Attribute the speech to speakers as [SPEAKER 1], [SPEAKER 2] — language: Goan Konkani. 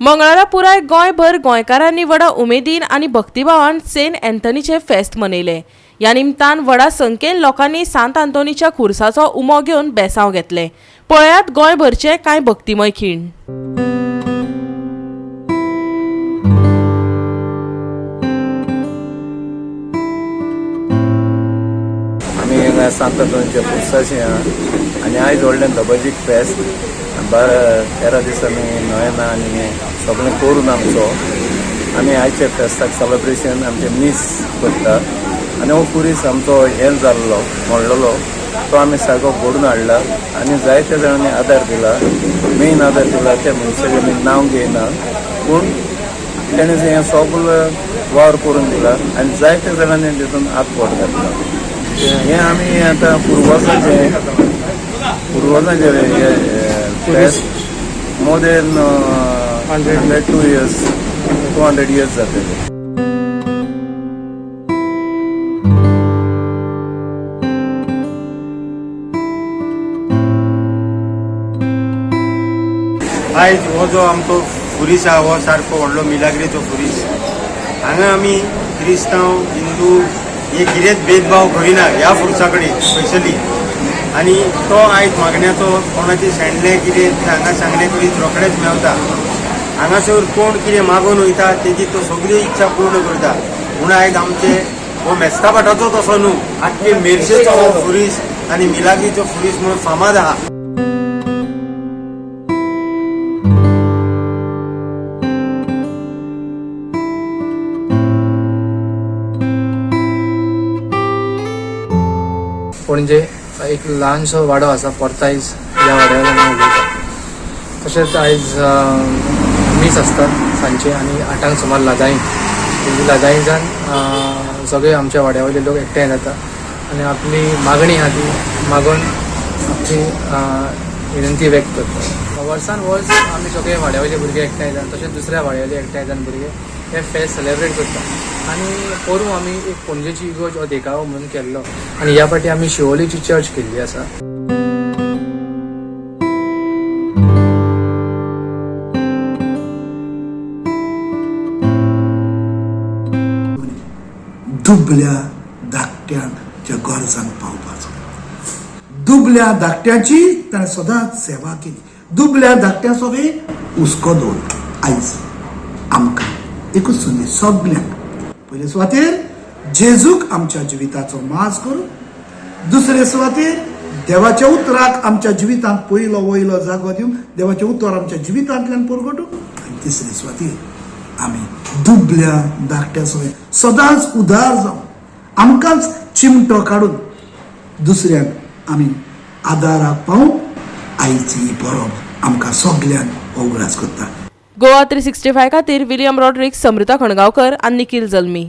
[SPEAKER 1] मंगळारा पुराय गोंयभर गोंयकारांनी व्हडा उमेदीन आनी भक्तिभावान सेंट अँथनीचें फेस्त मनयलें. ह्या निमतान व्हडा संख्येन लोकांनी सांत आंतोनीच्या खुर्साचो उमो घेवन बेसांव घेतलें. पळयात गोंयभरचे कांय भक्तिमय खीण.
[SPEAKER 2] आमी हांगा सांत आंतोनीच्या पुरसाशी आहा आनी आयज व्हडलें दबाजीक फेस्त. 12-13 दीस आमी नोवेना आनी हें सगळें करून आमचो आमी आयच्या फेस्ताक सेलेब्रेशन आमचें मीस करता आनी हो खुरीस आमचो हें जाल्लो मोडलेलो तो आमी सारको घडून हाडला आनी जायत्या जाणांनी आदार दिला. मेन आदार दिला त्या मनशाचें आमी नांव घेयना, पूण तेणें हें सगळें वावर करून दिला आनी जायत्या जाणांनी तितून हात बोट घातला. हें आमी आतां पुर्वजांचें हें फेस्त more than 102 years, 200 years जातले.
[SPEAKER 3] आयज हो जो आमचो खुरीस आहा हो सारको व्हडलो मिलाग्रीचो खुरीस. हांगा आमी क्रिस्तांव हिंदू हे कितेंच भेदभाव करिना ह्या खुर्सा कडेन स्पेशली. आनी तो आयज मागण्याचो कोणाचें शेणलें कितें तें हांगा सांगलें करीत रोखडेंच मेवता. हांगासर कोण कितें मागून वयता तेजी तो सगळी इच्छा पूर्ण करता. म्हणून आयज आमचे हो मेस्ताभाटाचो तसो न्हू, आख्खे मेरशेचो हो खुरीस आनी मिलाग्रीचो खुरीस म्हणून फामाद आहा.
[SPEAKER 4] पणजे एक ल्हानसो वाडो आसा पोर्ताईज, ह्या वाड्यावयल्यान हांव उलयतां. तशेंच आयज मीस आसता सांजचें आनी 8 सुमार लादाईन. लादाईजान सगळे आमच्या वाड्या वयले लोक एकठांय जाता आनी आपली मागणी आहा ती मागून आपली विनंती व्यक्त करता. वर्सान वर्स आमी सगळे वाड्या वयले भुरगे एकठांय जावन तशेंच दुसऱ्या वाड्या वयले एकठांय जावन भुरगे हे फेस्त सेलेब्रेट करता. आनी पोरूं आमी एक पणजेची इगोर्ज हो देखावो म्हणून केल्लो आनी ह्या फावटी आमी शिवोलीची चर्च केल्ली आसा.
[SPEAKER 5] दुबल्या धाकट्यांच्या गरजांक पावपाचो, दुबल्या धाकट्यांची ताणें सदांच सेवा केली. दुबल्या धाकट्यां सगळें हुस्को दवरलो. आयज आमकां एकूच संदेश सगल्यांक, पयले सुवातेर जेजूक आमच्या जिविताचो माज करून, दुसरे सुवातेर देवाच्या उतराक आमच्या जिवितांत पयलो वयलो जागो दिवन देवाचें उतर आमच्या जिवितांतल्यान परगटूं, आनी तिसरे सुवातेर आमी दुबल्या धाकट्या सगळें सदांच उदार जावन आमकांच चिमटो काडून दुसऱ्यांक आमी आदाराक पावून आयची ही परब आमकां सगल्यांक उगडास करता.
[SPEAKER 1] गोवा 365 खातीर विलियम रॉड्रिक्स, समृता खणगांवकर आनी निखील जल्मी.